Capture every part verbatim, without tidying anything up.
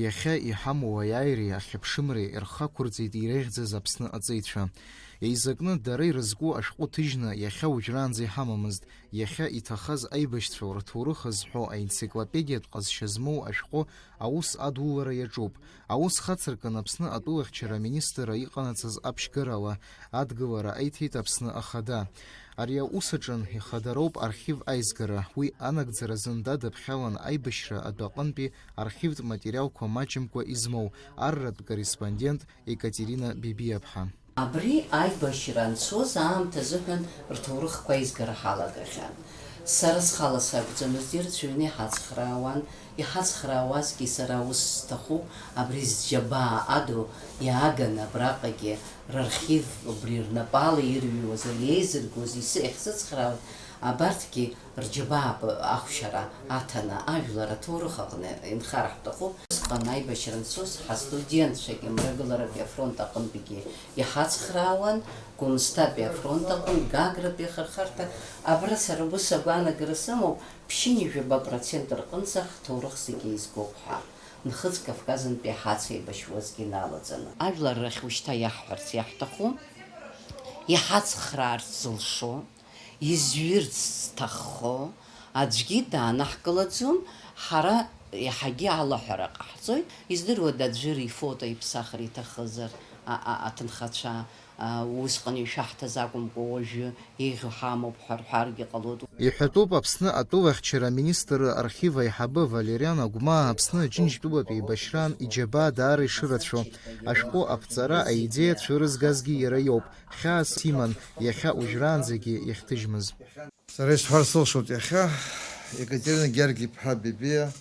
Иахьа иҳамоу аиааиреи ахьыԥшымреи рхы ақәырҵеит иреиӷьӡаз Аԥсны аҵеицәа. Еизакны дара ирызку ашәҟәы ҭыжьны иахьа уажәраанӡа иҳамамызт. Иахьа иҭахаз аибашьцәа рҭоурых зҳәо аенциклопедиатә ҟазшьа змоу ашәҟәы аус адулара иаҿуп. Аус хацыркын Аԥсны атәылахьчара аминистрра иҟанаҵаз аԥшьгарала адгылара аиҭеит Аԥсны Ахада. Ари аус аҿы ихадароуп архив аизгара. Уи анагӡара зында даԥхьалан аибашьра адәаҟынтәи архивтә материалқәа маҷымкәа измоу арратә корреспондент Екатерина Бибиаԥҳа. Абри аибашьра анцоз аамҭа азыҳәан рҭоурыхқәа аизгара ҳалагахьан. Сара схала сакәӡамызт, ирацәаҩны иҳацхраауан, иҳацхраауазгьы сара ус сҭахуп, абри зџьабаа адоу иааганы абраҟагьы рархив убри рнапала ирҩуаз, иеизыргоз, исы-, иахьсыцхраауаз, абарҭгьы рџьабаап ахәшьара аҭаны ажәлар аҭоурых аҟны инхар ҳҭахуп. Усҟан аибашьра анцоз ҳастудентцәагьы Мрагыларатәи афронт аҟынтәигьы иҳацхраауан, Гәымсҭатәи афронт аҟынтә, Гагратәи ахырхарҭа. Абра сара ус агәаанагара сымоуп, ԥшьынҩажәаба процент рҟынӡа ҳҭоурых зегьы еизгоуп ҳәа, Нхыҵ Кавказынтәи ҳацеибашьуазгьы иналаҵаны. Ажәлар рахь ушьҭа иаҳҳәарц иаҳҭаху, иҳацхраарц зылшо, изҩырц зҭаххо аӡәгьы даанаҳкылаӡом, ҳара иаҳагьы алаҳәара ҟаҳҵоит. Издыруада, аӡәыр ифото иԥсахыр иҭахызар, а, а, аҭынхацәа, а, усҟан ишәаҳҭаз акәымкәа, уажәы еиӷьу ҳамоуп ҳәа рҳәаргьы ҟалоит. Иҳәатәуп Аԥсны атәылахьчара аминистрра архив аиҳабы Валериан Агәмаа Аԥсны Аџьынџьтәылатә еибашьраан иџьабаа даара ишырацәоу. Ашәҟәы аԥҵара аидеиа цәырызгазгьы иара иоуп. Хьаас иман, иахьа уажәраанӡагьы иахьҭыжьмыз. Сара исҳәар сылшоит иахьа, Екатерина Георги-иԥҳа Бебиа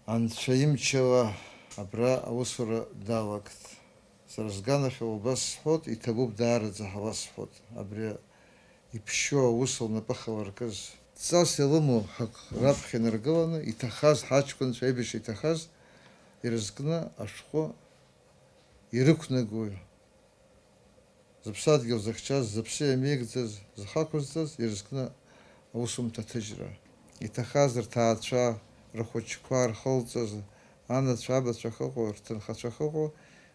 анцәа имчала абра аусура далагт. Сара сганахьала убас сҳәот, иҭабуп даараӡа ҳәа уасҳәот. Абри иԥшьоу аус лнапы халаркыз. Ҵас илымоу ҳак раԥхьа инаргыланы, иҭахаз ҳаҷкәынцәа аибашьра иҭахаз ирызкны ашәҟәы ирықәнагои? Зыԥсадгьыл зыхьчаз, зыԥсы иамеигӡаз, зхы ақәызҵаз ирызкны аусумҭа аҭыжьра. Иҭахаз рҭаацәа, рхәыҷқәа, рхылҵыз, анацәа, абацәа ахьыҟоу, рҭынхацәа ахьыҟоу,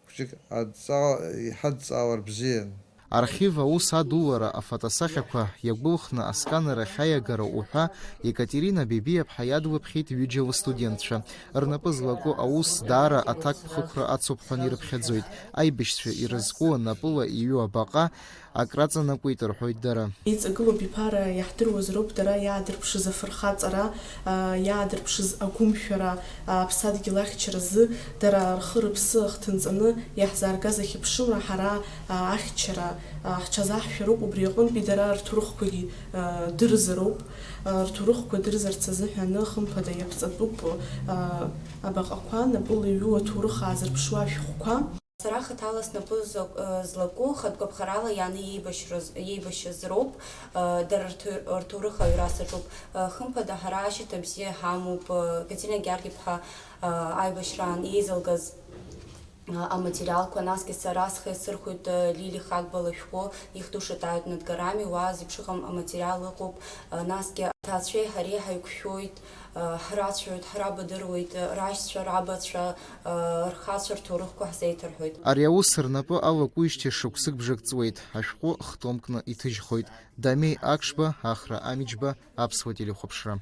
хәыҷык адҵаа-, иҳадҵаауар бзиан. Архив аус адулара афотосахьақәа иагәылхны асканер ахь аиагара уҳәа Екатерина Бебиаԥҳа иадлыԥхьеит ҩыџьа лыстудентцәа. Рнапы злаку аус даара аҭакԥхықәра ацуп ҳәа ирыԥхьаӡоит. Аибашьцәа ирызку анапыла иҩу абаҟа акраҵанакуеит рҳәоит дара. Иҵагылоу абиԥара иаҳдыруазароуп дара иаадырԥшыз афырхаҵара, а, иаадырԥшыз агәымшәара, а, аԥсадгьыл ахьчаразы дара рхы-рыԥсы ахҭынҵаны иаҳзааргаз ахьыԥшымра ҳара, а, ахьчара, а, ҳҽазаҳшәароуп, убри аҟынтәи дара рҭоурыхқәагьы, а, дырзароуп. А, рҭоурыхқәа дырзарц азыҳәаны, хымԥада, иаԥҵатәуп, а, абаҟақәа, напыла иҩу аҭоурых аазырԥшуа ашәҟәқәа. Сара хаҭала снапы зак-, э, злаку хатә гәаԥхарала иааны иеибашьрыз, иеибашьыз роуп, э, дара рҭы-, рҭоурых аҩра саҿуп. Э, хымԥада, ҳара ашьаҭа бзиа ҳамоуп, э, Катерина Георги-иԥҳа, э, аибашьраан еизылгаз, э, аматериалқәа, насгьы сара схы иасырхәоит, э, Лили Хагба лышәҟәы, Их душа тают над горами, уа зеиԥшыҟам аматериал ыҟоуп, э, насгьы аҭаацәеи ҳареи ҳаиқәшәоит, э, ҳрацәаҩуеит, ҳрабадыруеит, э, рашьцәа, рабацәа, рхацәа рҭоурыхқәа ҳзеиҭарҳәоит. Ари аус рнапы алакуижьҭеи шықәсык бжак ҵуеит, ашәҟәы хтомкны иҭыжьхоит. Дамеи Акшба, Ахра Амиџьба, Аԥсуа телехәаԥшра.